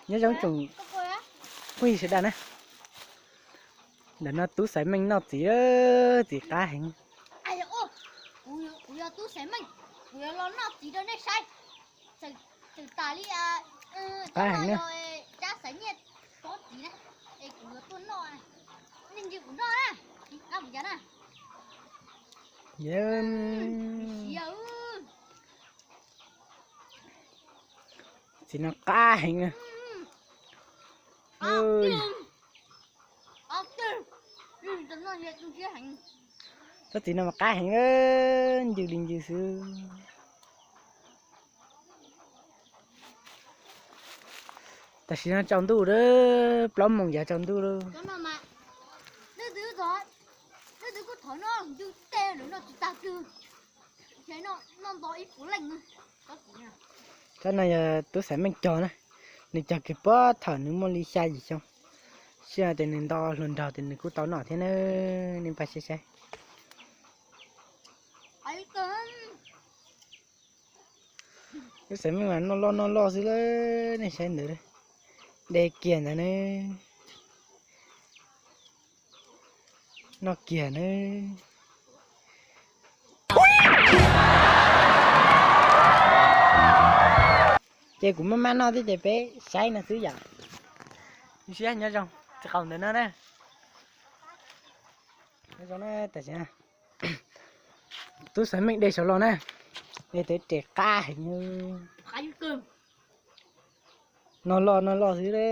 Nyob zoo tsoom phooj ywg sawv daws na. Ntawm no tub Xaiv Meej noj txiv, txiv qab heev. Kuv yog tub Xaiv Meej, kuv yuav los noj txiv rau nej saib. Tseem tas li qab heev na. Tsab Xaiv Nyiaj tsob txiv na, es kuv yuav tuaj noj, nej ntsib kuv noj na, qab mus cas na. Txiv no qab heev na. Tsob txiv no mas qab heev, ncw li ncw xwb. Tam sim no tsaus ntuj lawm, plaub moos yav tsaus ntuj lawm. Tsob no yog tub Xaiv Meej cog na, nws cog kiag puag thaum nws muaj li xya yim xyoo, xyov tias nws nto hluas nraug tias nws kuj tau noj thiab na, nej pab saib saib. Tub Xaiv Meej mas noj loj noj loj xwb lawm, nej saib ntawd, de kiag ntawd ne, noj kiag na. Ces kuv maj maj noj thiab ces peb saib no xwb yom. Nyob zoo, tsis qaus ntawm no na. Nyob zoo na, tam sim tub Xaiv Meej de saum los na, de tau ib res qab heev, noj loj noj loj xwb lawm.